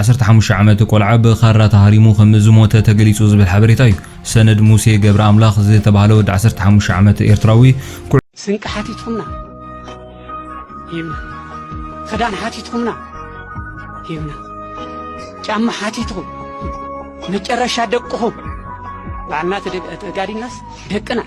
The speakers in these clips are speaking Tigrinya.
ዓሰርተ ሓሙሽተ ዓመት ቆልዓ ብኻራ ተሃሪሙ ከም ዝሞተ ተገሊጹ ዝብል ሓበሬታ እዩ። ሰነድ ሙሴ ገብረ ኣምላኽ ዝተባህለ ወዲ ዓሰርተ ሓሙሽተ ዓመት ኤርትራዊ ኩዕ- ስንቂ ሓቲትኩምና ሂብና፣ ክዳን ሓቲትኩምና ሂብና፣ ጫማ ሓቲትኩም፣ መጨረሻ ደቅኹም ባዕልና ተደ-፣ ተጋዲናስ ደቅና፣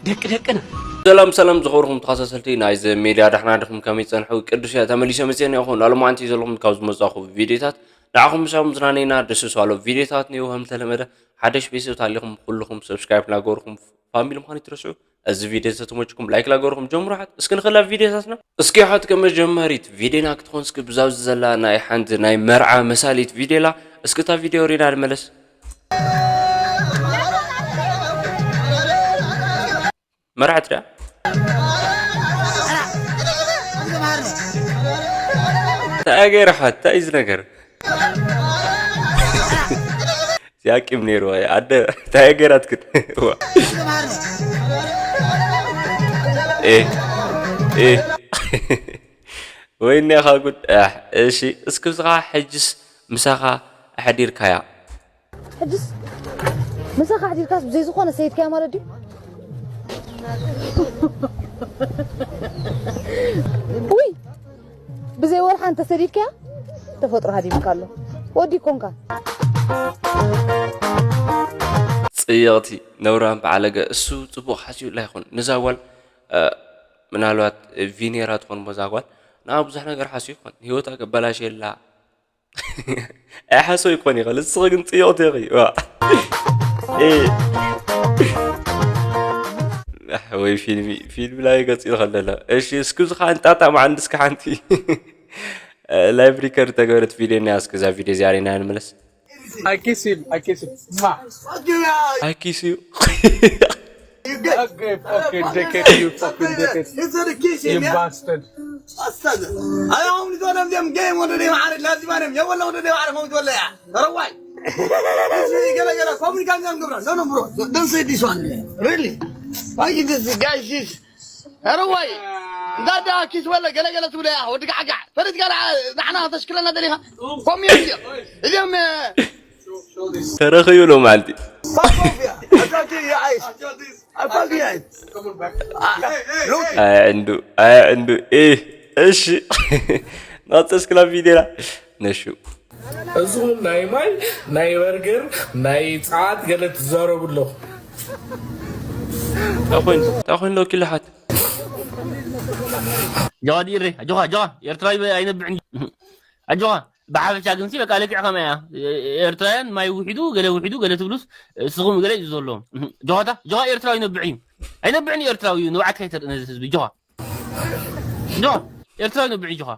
ደቂ ደቅና። ሰላም ሰላም ዝኸበርኩም ተኸታተልቲ ናይዚ ሜድያ፣ ዳሕና ድኹም ከመይ ጸንሑ? ቅዱስ እያ ተመሊሰ መጽኤ እኒኣኹ። ናሎማዓንቲ ዘለኹም ካብ ዝመጻኹ ቪድዮታት ንዓኹም ምሳኹም ዝናነይና ደስ ዝባሎ ቪድዮታት እኒኦ። ከም ተለመደ ሓደሽ ቤተሰብ ታሊኹም ኩልኹም ሰብስክራይብ ላገበርኩም ፋሚሊ ምዃን ይትረስዑ። እዚ ቪድዮ ተተመችኩም ላይክ ላገበርኩም ጀምሩ። ሓት እስኪ ንኽላ ቪድዮታትና እስኪ ሓት ከመጀመሪት ቪድዮና ክትኾን እስኪ ብዛብዚ ዘላ ናይ ሓንቲ ናይ መርዓ መሳሊት ቪድዮላ። እስኪ እታ ቪድዮ ሪና ንመለስ። መርዓት ዳ እንታይ ገይራ ሓት እንታይ እዩ እዚ ነገር? ያቂም ነይሩ ኣደ እንታይ ገይራትክን? ዋ። ኤ ኤ ወይኔ ኻ ጉድ። ኣሕ፣ እሺ እስኪ ብዝኻ ሕጅስ ምሳኻ ኣሕዲርካያ? ሕጅስ ምሳኻ ኣሕዲርካስ ብዘይ ዝኾነ ሰይድካያ ማለት ድዩ? ውይ ብዘይ ወላ ሓንቲ ተሰዲድካያ ተፈጥሮ ሃዲምካ ኣሎ። ወዲ ኮንካ። ጽይቕቲ ነውራም በዓለገ እሱ ጽቡቕ ሓስዩላ ይኹን። ንዛ ጓል፣ እ፣ ምናልባት ቪኔራ ትኾን እሞ እዛ ጓል ንዓ ብዙሕ ነገር ሓስዩ ይኾን። ህይወታ ከበላሽየላ ኣይሓስቦ ይኮን ይኽእል። ንስኺ ግን ጽይቕቲ ኢኺ። ዋ። ኤ። ኣሕ፣ ወይ ፊልሚ፣ ፊልሚ ላይ ገጽ ይኸለለ። እሺ፣ እስኪ እዚ ኸዓ እንጣጣ መዓንዲ እስኪ ሓንቲ ላይቭ ሪከርድ ተገበረት ቪድዮ እኒኣ። እስኪ እዛ ቪድዮ እዚኣ ሪና ንመለስ። I kiss him, I kiss him. Mwah. I kiss you. You get Okay, fucking dickhead, you fucking dickhead. It's a kiss, You yeah? Bastard. Bastard. I only told them them game ወደ ደይ ማዕረ ላዚም ኣነም የወላ ወደ ደይ ማዕረ ከመይ ትወለ እያ ረዋይ እዚ ገለ ገለ ኮሙኒካ ምዛም ግብራ no no bro don't say this one really why is this guy this ረዋይ እንዳዳ ኪስ ወለ ገለ ገለ ትብለ እያ ወዲ ጋዕጋዕ ፈሪት ጋር ንዓና ከተሽክለና ደሊኻ ኮሚዮ እዚኦም ተረኺቡ ሎማዓልቲ Fuck off, yeah. I can't kill your eyes. I fuck your eyes. Ah, look. ኣይ ዕንዱ ኣይ ዕንዱ እ እሺ ናፀስ ክላብ ቪድዮና ነሹ እዚኹም ናይ ማይ ናይ በርገር ናይ ፀዓት ገለ ትዛረቡ ኣለኹ ታኾይን ታኾይን ሎኪ ልሓት ጃዋዲ ኢሬ ኣጆኻ ኣጆኻ ኤርትራዊ ኣይነብዕን ኣጆኻ ብሓፈሻ ግን ሲ በቃ ልክዕ ከመይ እያ ኤርትራውያን ማይ ውሒዱ ገለ ውሒዱ ገለ ትብሉስ እስኹም ገለ እዩ ዘለዎም ጆኻታ ጆኻ ኤርትራዊ ይነብዕ እዩ ኣይነብዕን እዩ ኤርትራዊ እዩ ንብዓት ከይተርኢ ነዚ ህዝቢ ጆኻ ጆኻ ኤርትራዊ ይነብዕ እዩ ጆኻ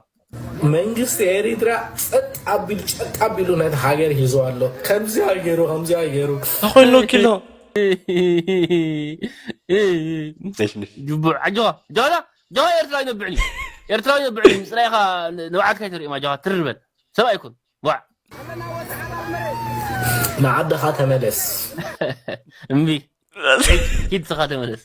መንግስቲ ኤሪትራ ጸጥ ኣቢሉ ጸጥ ኣቢሉ ነቲ ሃገር ሂዞ ኣሎ ከምዚኣ ገይሩ ከምዚኣ ገይሩ ተኾይኑ ኪሎ ጅቡዕ ኣጆኻ ጆኻ ጆኻ ኤርትራዊ ነብዕኒ ኤርትራዊ ነብዕኒ ምጽላኢኻ ንብዓትካ ይተርእማ ጆኻ ትርር በል ሰብኣይ ኩን ቧዕ ንዓድኻ ተመለስ እምቢ ኪድ ስኻ ተመለስ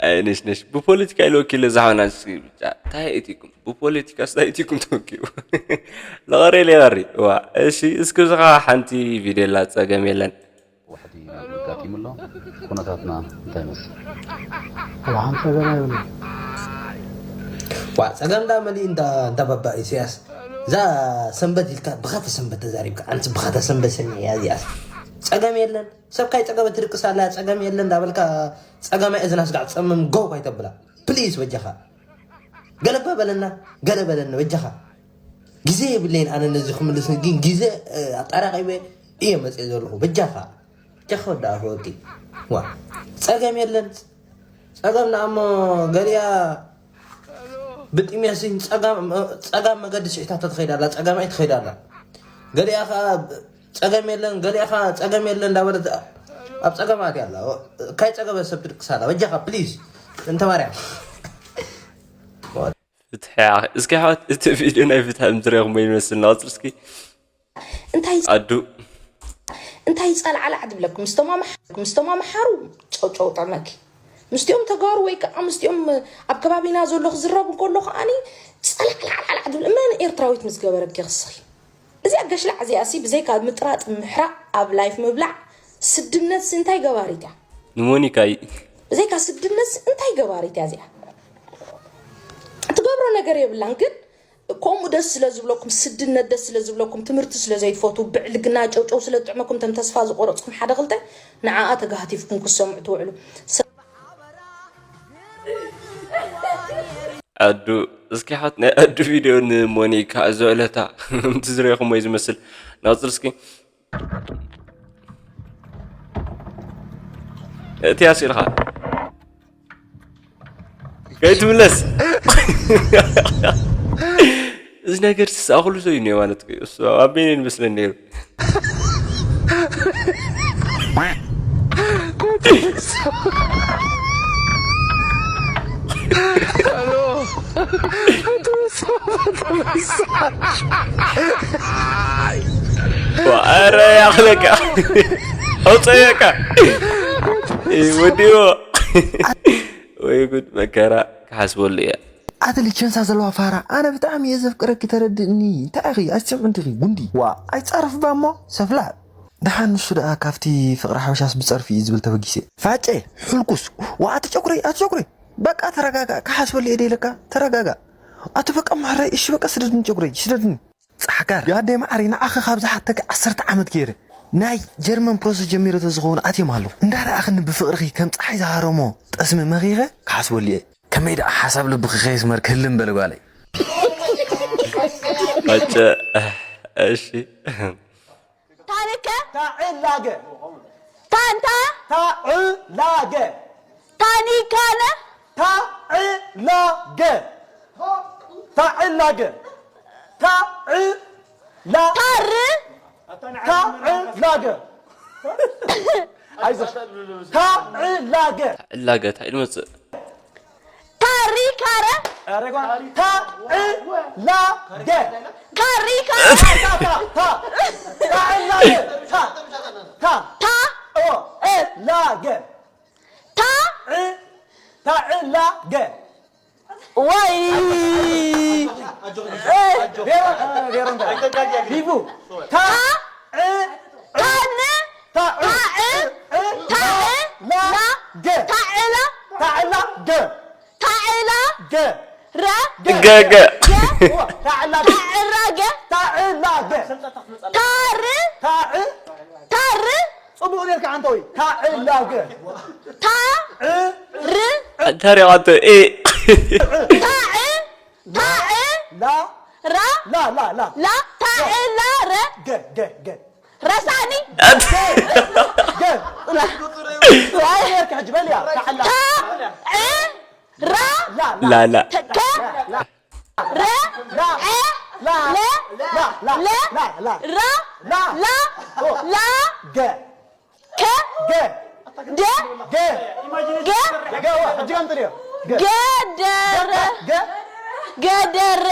ኣይነሽነሽ ብፖለቲካ ኢለ ወኪለ ዝሓና እንታይ እቲኩም ብፖለቲካ ስታይ እቲኩም ተወኪቡ ለቐሪ ለቐሪ ዋ እሺ እስኪ ዝኻ ሓንቲ ቪድዮ ላ ፀገም የለን ዋሕዲ ኣጋጢሙ ኣሎ? ኩነታትና እንታይ ይመስል? ዋላ ሓንቲ ጸገም የብሉን። ዋ ጸገም እንዳ መሊኡ እንዳ እንዳ ባባ ኢሳያስ እዛ ሰንበት ኢልካ ብኸተ ሰንበት ተዛሪብካ ኣንቲ ብኸተ ሰንበት ሰሚዐያ እዚኣስ ጸገም የለን ሰብ ካይ ጸገበ ትድቅስ ኣላ ጸገም የለን እንዳበልካ ጸገማይ እዝና ስጋዕ ትጸምም ጎው ካይተብላ ፕሊዝ በጃኻ ገለ እኳ በለና ገለ በለኒ በጃኻ ግዜ የብለይን ኣነ ነዚ ክምልስ ግን ግዜ ኣጣራቒበ እየ መፅእ ዘለኹ በጃኻ ጀኸ ወዳኣ ክወቂ ዋ ፀገም የለን ፀገም ንኣሞ ገሊኣ ብጥሜሲ ፀጋም መገዲ ስሒታቶ ትኸይድ ኣላ ፀጋማይ ትኸይድ ኣላ ገሊኣ ከዓ ፀገም የለን ገሊኣ ከዓ ፀገም የለን እንዳበለት ኣብ ፀገም ኣትያ ኣላ ካይ ፀገበ ሰብ ትድቅስ ኣላ በጃኻ ፕሊዝ እንተ ማርያም ፍትሒ እስኪ ሓወት እቲ ቪድዮ ናይ ፍትሒ ምዝሪኹሞ ይመስል ናወፅር እስኪ እንታይ ኣዱ እንታይ ጸላዕላዕ ድብለኩም ምስቶም ኣምሓ- ምስቶም ኣምሓሩ ጨውጨው ጠመኪ ምስቲኦም ተጋሩ ወይ ከዓ ምስቲኦም ኣብ ከባቢና ዘሎ ክዝረብ እንከሎ ከዓኒ ጸላዕላዕላዕ ድብል መን ኤርትራዊት ምስ ገበረኪ ክስኺ እዚኣ ገሽላዕ እዚኣ ሲ ብዘይካ ምጥራጥ ምሕራቕ ኣብ ላይፍ ምብላዕ ስድነት ሲ እንታይ ገባሪት እያ? ንሞኒካ እዩ። ብዘይካ ስድነት ሲ እንታይ ገባሪት እያ እዚኣ? ትገብሮ ነገር የብላን ግን ከምኡ ደስ ስለ ዝብለኩም ስድነት ደስ ስለ ዝብለኩም ትምህርቲ ስለ ዘይትፈቱ ብዕልግና ጨውጨው ስለ ዝጥዕመኩም ተም ተስፋ ዝቆረፅኩም ሓደ ክልተ ንዓኣ ተጋህቲፍኩም ክሰምዑ ትውዕሉ። ኣዱ እስኪ ሓት ናይ ኣዱ ቪድዮ ንሞኒካ እዞ ዕለታ ምንቲ ዝረኹሞ እዩ ዝመስል። ንቕፅል እስኪ እቲ ኣሲርኻ ከይትምለስ። እዚ ነገር ስኣኽሉ ሰው እዩ ማለት እዩ። እሱ ኣብ ቤኔን መስለን ነይሩ። ኧረ ያኽለካ ኣውፀየካ ወዲዎ ወይ ጉድ መከራ ክሓስበሉ እያ። ኣቲ ልቸንሳ ዘለዋ ፋራ ኣነ ብጣዕሚ እየ ዘፍቅረኪ ተረድእኒ እንታይ ኢኺ ኣስምዕ እንዲኺ ጉንዲ ዋ ኣይትጻረፍባ እሞ ሰፍላል ደሓን ንሱ ደኣ ካብቲ ፍቕሪ ሓበሻስ ብጸርፊ እዩ ዝብል ተበጊሰ ፋጨ ሕልኩስ ዋ ኣቲ ጨጉረይ ኣቲ ጨጉረይ በቃ ተረጋጋ ክሓስበሉ እየ ደይለካ ተረጋጋ ኣቲ በቃ ማሕረይ እሺ በቃ ስደድኒ ጨጉረይ ስደድኒ ጻሕካር ጋዴ ማዕሪ ንዓኺ ካብ ዝሓተኪ ዓሰርተ ዓመት ገይረ ናይ ጀርመን ፕሮሰስ ጀሚረ ተዝኸውን ኣትዮም ኣለዉ እንዳረኣኽኒ ብፍቕርኺ ከም ፀሓይ ዝሃረሞ ጠስሚ መኺኸ ክሓስበሉ እየ ከመይ ደኣ ሓሳብ ልብኺ ከየስመር ክህልም በለ ጓለይ Pace, eh, eh sì. ታንከ ታዕላገ ታንታ ታዕላገ ታኒካነ ታዕላገ ታዕላገ ታዕላ ታር ታዕላገ ኣይዞሽ ታዕላገ ዕላገ እንታይ ኢሉ መፅእ? ታሪካረ ታዕላገ ታሪካረ ታዕላገ ታ ታ ታ ላገ ታ ታዕላገ ወይ ቢቡ ታ ታን ታዕ ታዕ ላ ገ ታዕላ ታዕላገ ታዕላ ገ ረ ገገ ታዕላገ ታዕራገ ታዕላገ ታር ታዕ ታር ጽቡቕ ኔርካ ዓንተወይ ታዕላገ ታ ር ታሪኻቶ እ ታዕ ታዕ ላ ራ ላ ላ ላ ላ ታዕላ ረ ገ ገ ገ ረሳኒ ገ ኔርካ ሕጂ በልያ ታዕላ ታ ዕ ራ ላ ላላ ከ ረ ዐ ለ ለ ራ ላ ገ ከ ገ ደ ገ ገ ገ ሕጂ ከምጥልዮ ገደረ ገ ገደረ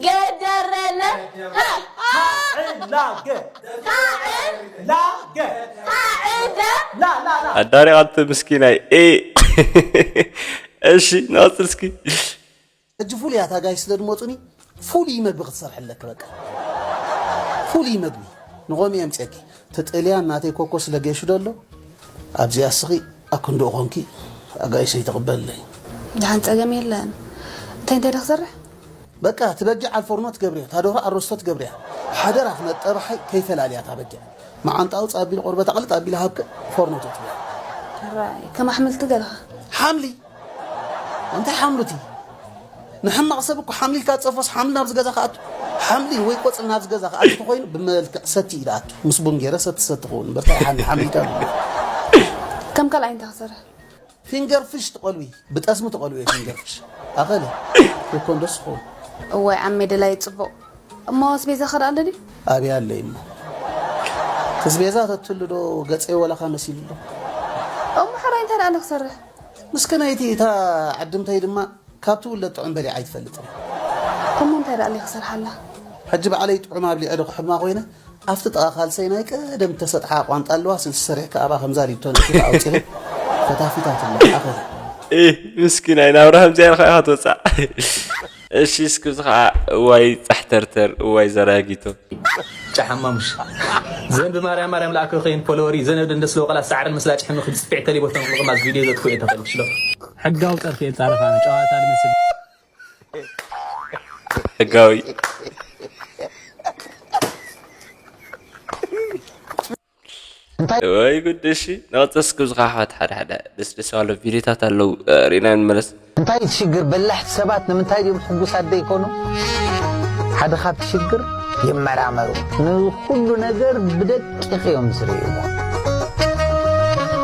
ገደረነ ላ ገ ታዕ ላ ገ ታዕደ ላ ላ ላ ኣዳሪቓት ምስኪናይ እ እሺ ንቐፅል እስኪ ሕጂ ፍሉይ ኣታ ጋይ ስለ ድመፁኒ ፍሉይ መግቢ ክትሰርሐለክ በቃ ፍሉይ መግቢ ንቆሚ የምፅየኪ እቲ ጥልያን ናተይ ኮኮ ስለ ገይሹ ደሎ ኣብዚኣ እስኺ ኣክንድኡ ኮንኪ ኣጋይሽ ኣይትቕበልለይ ደሓን ፀገም የለን እንታይ እንታይ ዶ ክሰርሕ በቃ እቲ በጊዕ ኣልፎርኖ ትገብርዮ እታ ደርሆ ኣሮስቶ ትገብርያ ሓደራ ክመጠ ባሓይ ከይፈላልያ እታ በጊዕ መዓንጣ ኣውፅእ ኣቢሉ ቆርበታ ቅልጥ ኣቢሉ ሃብከ ፎርኖ ተትብያ ሕራይ ከም ኣሕምልቲ ገለኻ ሓምሊ እንታይ ሓምሉቲ ንሕማቕ ሰብ እኮ ሓምሊልካ ዝፀፎስ ሓምሊ ናብዚ ገዛ ክኣቱ ሓምሊ ወይ ቆፅሊ ናብዚ ገዛ ክኣቱ ተኮይኑ ብመልክዕ ሰቲ እዩ ዝኣቱ ምስ ቡን ገይረ ሰቲ ሰቲ ክኸውን እምበር እንታይ ሓምሊ ሓምሊልካ ዝብሎ ከም ካልኣይ እንታይ ክሰርሕ ፊንገር ፍሽ ትቐልዊ ብጠስሚ ትቐልዊ ፊንገር ፍሽ ኣኸለ ኮኮን ደስ ክኸውን እዋይ ዓመይ ደላይ ፅቡቕ እሞ ኣስቤዛ ከዳ ኣሎ ድዩ ኣብያ ኣለይ እሞ ኣስቤዛ ተትሉ ዶ ገፀይ ወላኻ መሲሉ ኣሎ እሞ ሕራይ እንታይ ደኣ ክሰርሕ ምስ ከመይቲ እታ ዓድምተይ ድማ ካብ ትውለድ ጥዑም በሊዓ ኣይትፈልጥን እያ እሞ እንታይ ደኣ ክሰርሓላ ሕጂ ባዕለይ ጥዑም ኣብሊዐ ዶ ክሕማ ኮይነ ኣብቲ ጥቓ ካልሰይ ናይ ቀደም እተሰጥሓ ቋንጣ ኣለዋ ስልሲ ሰሪሕካ ኣብኣ ከምዛ ሊብቶ ነኪፍ ኣውፂኺ ፈታፊታት ኣሎ ኣኸለ እ ምስኪናይ ናብራ ከምዚኣ ኢልካ ኢኻ ትወፃእ እሺ፣ እስኪ እዚ ኸዓ እዋይ ጻሕተርተር፣ እዋይ ዘራጊቶ። ጫሓማሙሽ። ዘንብ ማርያም ማርያም ለኣከ ኸይን ፎሎወሪ ዘነብ ደንደስ ለወቀላ ሳዕርን ምስላ ጭሕሚ ክድ ጽፊዕ ተሊቦ ተንቅልቕ ማዝ ቪድዮ ዘጥፉ እየ ተፈልሽ ሎ። ሕጋዊ ጸርፊ የጻረፋ ጨዋታ ልመስል። ሕጋዊ። ወይ ጉድ። እሺ፣ ንቐጽል እስኪ። ብዙ ኣሕዋት ሓደ ሓደ ደስ ደስ ባለ ቪድዮታት ኣለዉ፣ እ፣ ርኢና ንመለስ። እንታይ እቲ ሽግር? በላሕቲ ሰባት ንምንታይ ድዮም ሕጉሳት ዘይኮኑ? ሓደ ካብቲ ሽግር ይመራመሩ። ንኹሉ ነገር ብደቂቕ እዮም ዝርእይዎ።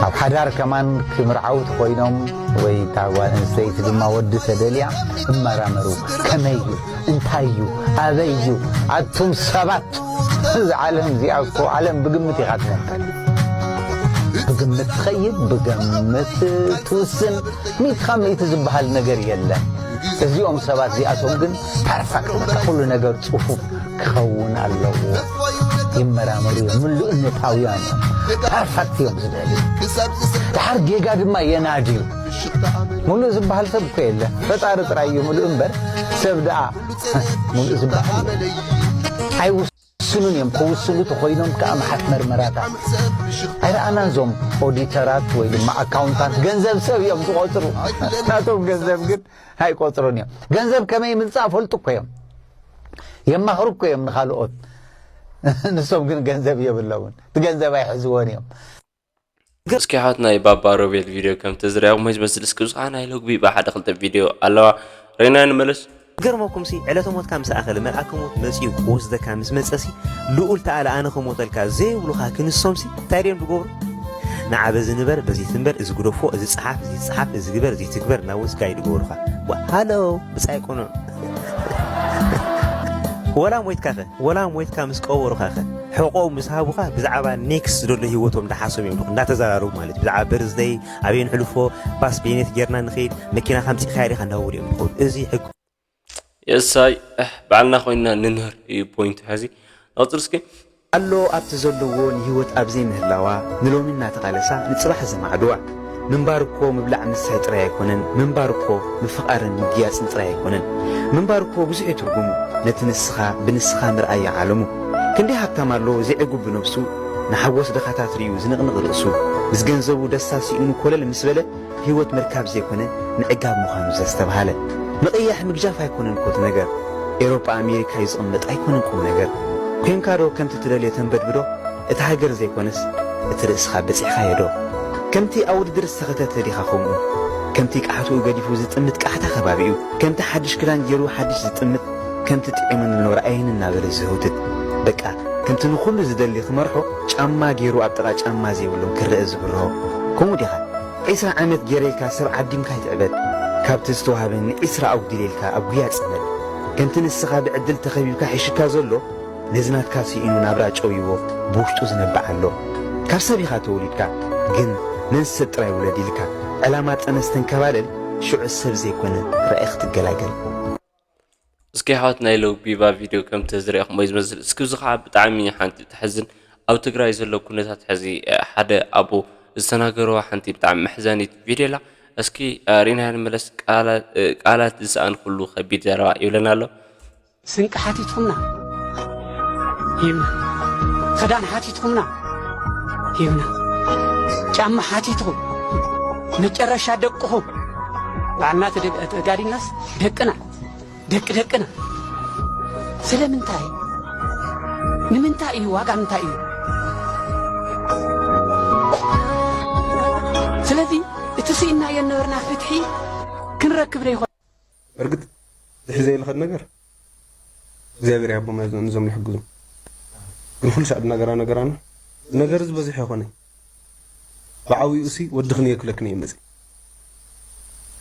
ኣብ ሓዳር ከማን ክምርዓው ተኾይኖም ወይ እታ ጓል ኣንስተይቲ ድማ ወዲ ተደልያ እመራመሩ። ከመይ እዩ? እንታይ እዩ? ኣበይ እዩ? ኣቱም ሰባት፣ እዚ ዓለም እዚኣ እኮ ዓለም ብግምት ኢኻ ትነብር። ብግምት ትኸይድ፣ ብግምት ትውስን። ሚእቲ ካብ ሚእቲ ዝበሃል ነገር የለን። እዚኦም ሰባት እዚኣቶም ግን ፐርፈክት፣ በቃ ኩሉ ነገር ጽፉፍ ክኸውን ኣለዎ። ይመራመሩ እዮም፣ ምሉእነታውያን እዮም። ፐርፈክት እዮም ዝደልዩ። ድሓር ጌጋ ድማ የናድዩ። ሙሉእ ዝበሃል ሰብ እኮ የለ፣ ፈጣሪ ጥራይ እዩ ሙሉእ እምበር ሰብ ደኣ ሙሉእ ዝበሃል የለ። ኣይውስኑን እዮም። ክውስኑ ተኾይኖም ከኣ መሓት መርመራታት ኣይረኣናን። እዞም ኦዲተራት ወይ ድማ ኣካውንታንት ገንዘብ ሰብ እዮም ዝቆጽሩ። ናቶም ገንዘብ ግን ኣይቆጽሩን እዮም። ገንዘብ ከመይ ምምጻእ ፈልጡ እኮ እዮም። የማኽሩ እኮ እዮም ንኻልኦት። ንሶም ግን ገንዘብ የብሎምን። እቲ ገንዘብ ኣይሕዝዎን እዮም። እስኪ ኣሕዋት ናይ ባባ ሮቤል ቪድዮ ከም ተዝሪኣኹም ወይ ዝመስል እስኪ። ብዙ ናይ ሎግቢ ብሓደ ክልተ ቪድዮ ኣለዋ፣ ርኢና ንመለስ። ክገርመኩምሲ ዕለተ ሞትካ ምስ ኣኸለ መልኣከ ሞት መጺኡ ክወስደካ ምስ መጸሲ ልኡል ተኣለ ኣነ ክሞተልካ ዘይብሉኻ ክንሶምሲ እንታይ ድዮም ዝገብሩ? ንዓ በዚ ንበር በዚ ትንበር እዚ ግደፎ እዚ ጸሓፍ እዚ ይጸሓፍ እዚ ግበር እዚ ትግበር እናወስካ እዩ ዝገብሩኻ። ዋ ሃሎ ብጻይ ቅኑዕ። ወላ ሞይትካኸ ወላ ሞይትካ ምስ ቀበሩኻኸ ሕቆ ምስ ሃቡኻ ብዛዕባ ኔክስት ዝደሎ ህይወቶም እንዳሓሰቡ እዮም እንዳተዘራረቡ ማለት እዩ። ብዛዕባ በርዝደይ ኣበይ ንሕልፎ ባስ ቤኔት ጌርና ንኸይድ መኪና ካምፂኻያ ዲኻ እንዳበሉ እዮም ዝኸዱ። እዚ ሕጊ የሳይ ባዕልና ኮይንና ንንህር እዩ ፖይንቱ። ሕዚ ንቕፅል እስኪ። ኣሎ ኣብቲ ዘለዎ ንህይወት ኣብ ዘይምህላዋ ንሎሚ እናተቓለሳ ንፅባሕ ዘማዕድዋ። ምንባር እኮ ምብላዕ ምስታይ ጥራይ ኣይኮነን። ምንባር እኮ ምፍቓርን ምግያፅን ጥራይ ኣይኮነን። ምንባር እኮ ብዙሕ እዩ ትርጉሙ። ነቲ ንስኻ ብንስኻ ምርኣይ እዩ ዓለሙ። ክንደይ ሃብታም ኣሎ ዘይዕጉብ ብነብሱ ንሓጎስ ድኻታት ርእዩ ዝንቕንቕ ርእሱ። ምስ ገንዘቡ ደስታ ስኢኑ ኮለል ምስ በለ ህይወት ምርካብ ዘይኮነ ምዕጋብ ምዃኑ ዘስተብሃለ። ምቕያሕ ምግጃፍ ኣይኮነን እኮ እቲ ነገር። ኤሮጳ ኣሜሪካ እዩ ዝቕመጥ ኣይኮነን ቁም ነገር። ኮንካ ዶ ከምቲ ትደልዮ ተንበድብዶ እቲ ሃገር ዘይኮነስ እቲ ርእስኻ በጺሕኻዮ ዶ? ከምቲ ኣብ ውድድር ዝተኸተተ ዲኻ ከምኡ? ከምቲ ቃሕትኡ ገዲፉ ዝጥምት ቃሕታ ከባቢኡ? ከምቲ ሓድሽ ክዳን ገይሩ ሓድሽ ዝጥምት? ከምቲ ጥዒሙ ንነብሪ ኣየን እናበለ ዝህውትት? በቃ ከምቲ ንኹሉ ዝደሊ ክመርሖ ጫማ ገይሩ ኣብ ጥቓ ጫማ ዘይብሎም ክረአ ዝብርሆ? ከምኡ ዲኻ? ዒስራ ዓመት ገይረ ኢልካ ሰብ ዓዲምካ ኣይትዕበድ። ካብቲ ዝተዋህበኒ ዒስራ ኣጉዲለ ኢልካ ኣብ ጉያ ጽመድ። ከምቲ ንስኻ ብዕድል ተኸቢብካ ሒሹካ ዘሎ ነዚ ናትካ ስኢኑ ናብራ ጨውይዎ ብውሽጡ ዝነብዕ ኣሎ። ካብ ሰብ ኢኻ ተወሊድካ ግን ነዚ ሰብ ጥራይ ውለድ ኢልካ ዕላማ ጠነስ ተንከባለል ሽዑ ሰብ ዘይኮነ ራኢ ክትገላገል። እስኪ ኣሕዋት ናይ ሎቢ ቢባ ቪድዮ ከም ተዝሪኣኹም ወይ ዝመስል እስኪ እዚ ከዓ ብጣዕሚ ሓንቲ ተሕዝን ኣብ ትግራይ ዘሎ ኩነታት ሕዚ ሓደ ኣቦ ዝተናገረዋ ሓንቲ ብጣዕሚ መሕዘኒት ቪድዮ ኣላ። እስኪ ሪና ንመለስ። ቃላት ዝሰኣንኩሉ ከቢድ ዘረባ ይብለና ኣሎ። ስንቂ ሓቲትኩምና ሂብና፣ ክዳን ሓቲትኩምና ሂብና፣ ጫማ ሓቲትኩም መጨረሻ ደቅኹም ባዕልና ተጋዲልናስ ደቅና ደቂ ደቅና ስለምንታይ ንምንታይ እዩ ዋጋ ምንታይ እዩ? ስለዚ እቲ ስኢናዮ ነበርና ፍትሒ ክንረክብ ዶ ይኾን? እርግጥ ዝሕዘ ይልኸድ ነገር እግዚኣብሔር ያቦም ነዞም ይሕግዙ ግን ኩሉ ሻዕ ድናገራ ነገራና ነገር ዝበዝሕ ይኾነ ብዓብኡ ሲ ወድኽን የክለክን እየ መፅእ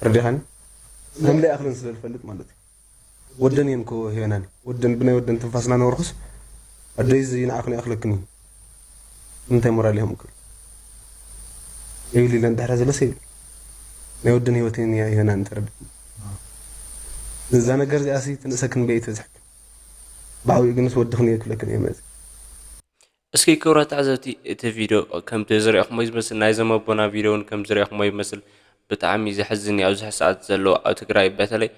ረዲኻኒ መምለይ ኣኽልን ስለ ዝፈልጥ ማለት እዩ ወደን እየን ኮ ሄበናኒ ወደን ብናይ ወደን ትንፋስና ነበርኩስ ኣደይ እዚ ንዓኽን ይኣኽለክን እዩ እንታይ ሞራል ይህም ክብል ይብል ኢለን ድሕረ ዘለሰ ይብል ናይ ወደን ህይወት እየን ይህበናኒ ተረድ እዛ ነገር እዚኣ ሲ ትንእሰክን በይ ትበዝሐክን ብዓብኡ ግንስ ወድኽን እየ ክብለክን እየ መዚ እስኪ ክብራት ተዓዘብቲ እቲ ቪድዮ ከምቲ ዝሪእኹሞ ዝመስል ናይዞም ኣቦና ቪድዮ እውን ከም ዝሪእኹሞ ይመስል ብጣዕሚ ዘሕዝን እዩ ኣብዚ ሰዓት ዘሎ ኣብ ትግራይ በተለይ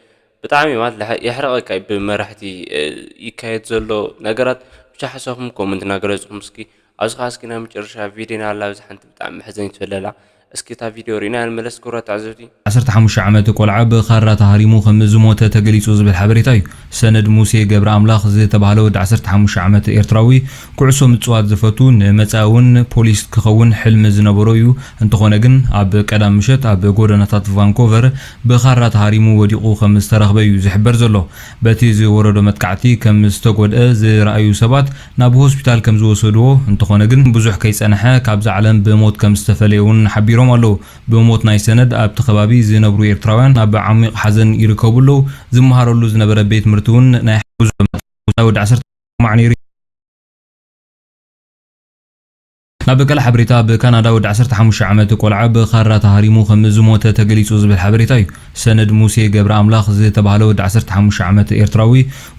ብጣዕሚ ማለት ለሐ- የሕርቐካ እዩ ብመራሕቲ፣ እ፣ ይካየድ ዘሎ ነገራት። ብቻ ሓሳብኩም ኮመንት እናገለጽኩም እስኪ ኣብዚ ኸዓ እስኪ ናብ መጨረሻ ቪድዮና ኣላ ኣብዚ ሓንቲ ብጣዕሚ መሕዘኒት ፈለላ። እስኪ እታ ቪድዮ ርኢና ንመለስ ክቡራት ተዓዘብቲ። ዓሰርተ ሓሙሽተ ዓመት ቆልዓ ብኻራ ተሃሪሙ ከም ዝሞተ ተገሊጹ ዝብል ሓበሬታ እዩ። ሰነድ ሙሴ ገብረ ኣምላኽ ዝተባህለ ወዲ ዓሰርተ ሓሙሽተ ዓመት ኤርትራዊ ኩዕሶ ምጽዋት ዝፈቱ ንመጻኢ እውን ፖሊስ ክኸውን ሕልሚ ዝነበሮ እዩ። እንተኾነ ግን ኣብ ቀዳም ምሸት ኣብ ጎደናታት ቫንኮቨር ብኻራ ተሃሪሙ ወዲቑ ከም ዝተረኽበ እዩ ዝሕበር ዘሎ። በቲ ዝወረዶ መጥቃዕቲ ከም ዝተጎድአ ዝረኣዩ ሰባት ናብ ሆስፒታል ከም ዝወሰድዎ፣ እንተኾነ ግን ብዙሕ ከይጸንሐ ካብዛ ዓለም ብሞት ከም ዝተፈለየ እውን ሓቢሮም ኣለዉ። ብሞት ናይ ሰነድ ኣብቲ ከባቢ ዝነብሩ ኤርትራውያን ኣብ ዓሚቕ ሓዘን ይርከቡ ኣለዉ። ዝመሃረሉ ዝነበረ ቤት ትምህርቲ እውን ናይ ጉዞ ወዲ ዓሰርተ ማዕኔሪ ናብ ቀለ ሓበሬታ ብካናዳ ወዲ ዓሰርተ ሓሙሽተ ዓመት ቆልዓ ብኻራ ተሃሪሙ ከም ዝሞተ ተገሊጹ ዝብል ሓበሬታ እዩ። ሰነድ ሙሴ ገብረ ኣምላኽ ዝተባህለ ወዲ ዓሰርተ ሓሙሽተ ዓመት ኤርትራዊ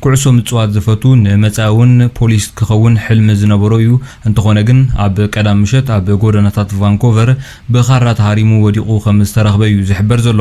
ኩዕሶ ምጽዋት ዝፈቱ ንመጻኢ እውን ፖሊስ ክኸውን ሕልሚ ዝነበሮ እዩ። እንተኾነ ግን ኣብ ቀዳም ምሸት ኣብ ጎደናታት ቫንኮቨር ብኻራ ተሃሪሙ ወዲቑ ከም ዝተረኽበ እዩ ዝሕበር ዘሎ።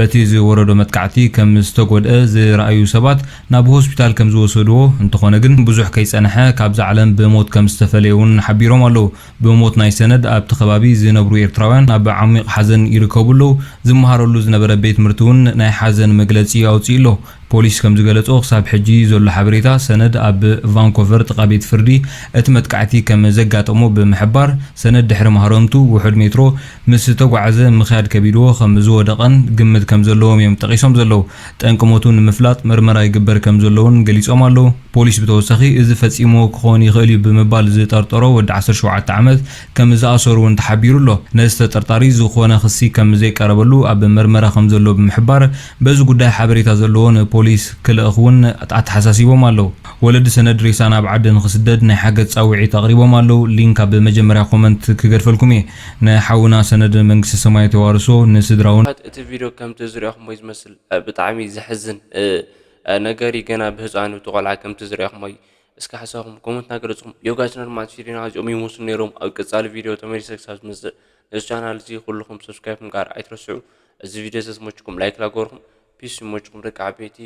በቲ ዝወረዶ መጥቃዕቲ ከም ዝተጎድአ ዝረኣዩ ሰባት ናብ ሆስፒታል ከም ዝወሰድዎ፣ እንተኾነ ግን ብዙሕ ከይጸንሐ ካብዛ ዓለም ብሞት ከም ዝተፈለየ እውን ሓቢሮም ኣለዉ። ብሞት ናይ ሰነድ ኣብቲ ከባቢ ዝነብሩ ኤርትራውያን ኣብ ዓሚቕ ሓዘን ይርከቡ ኣለዉ። ዝመሃረሉ ዝነበረ ቤት ትምህርቲ እውን ናይ ሓዘን መግለጺ ኣውጺኡ ኣሎ። ፖሊስ ከም ዝገለጾ ክሳብ ሕጂ ዘሎ ሓበሬታ ሰነድ ኣብ ቫንኮቨር ጥቓ ቤት ፍርዲ እቲ መጥቃዕቲ ከም ዘጋጠሞ ብምሕባር ሰነድ ድሕሪ ማህረምቱ ውሑድ ሜትሮ ምስ ተጓዓዘ ምኽያድ ከቢድዎ ከም ዝወደቐን ግምት ከም ዘለዎም እዮም ጠቒሶም ዘለዉ። ጠንቂ ሞቱ ንምፍላጥ መርመራ ይግበር ከም ዘለውን ገሊጾም ኣለዉ። ፖሊስ ብተወሳኺ እዚ ፈጺሞ ክኸውን ይኽእል እዩ ብምባል ዝጠርጠሮ ወዲ ዓሰርተ ሸውዓተ ዓመት ከም ዝኣሰሩ እውን ተሓቢሩ ኣሎ። ነዚ ተጠርጣሪ ዝኾነ ክሲ ከም ዘይቀረበሉ ኣብ መርመራ ከም ዘሎ ብምሕባር በዚ ጉዳይ ሓበሬታ ዘለዎ ንፖሊስ ክልእኽ እውን ኣተሓሳሲቦም ኣለዉ። ወለዲ ሰነድ ሬሳ ናብ ዓዲ ንኽስደድ ናይ ሓገዝ ጻውዒት ኣቕሪቦም ኣለዉ። ሊንክ ኣብ መጀመርያ ኮመንት ክገድፈልኩም እየ። ንሓውና ሰነድ መንግስቲ ሰማያት የዋርሶ፣ ንስድራውን እቲ ቪድዮ ከምቲ ዝሪኦኹሞ እዩ ዝመስል። እ፣ ብጣዕሚ ዘሕዝን፣ እ፣ እ፣ ነገር እዩ። ገና ብህፃኑ እቲ ቆልዓ ከምቲ ዝሪኦኹሞ እዩ። እስኪ ሓሳብኩም ኮመንት እናገለፅኩም ዮጋች ኖርማል ፊድዮና እዚኦም ይመስሉ ነይሮም። ኣብ ቀፃሊ ቪድዮ ተመሊሰ ክሳብ ዝመፅእ ነዚ ቻናል እዚ ኩልኹም ሰብስክራይብ ምግባር ኣይትረስዑ። እዚ ቪድዮ ተዝመችኩም ላይክ ላገበርኩም ፒስ ይመችኩም ደቂ ዓበይቲ።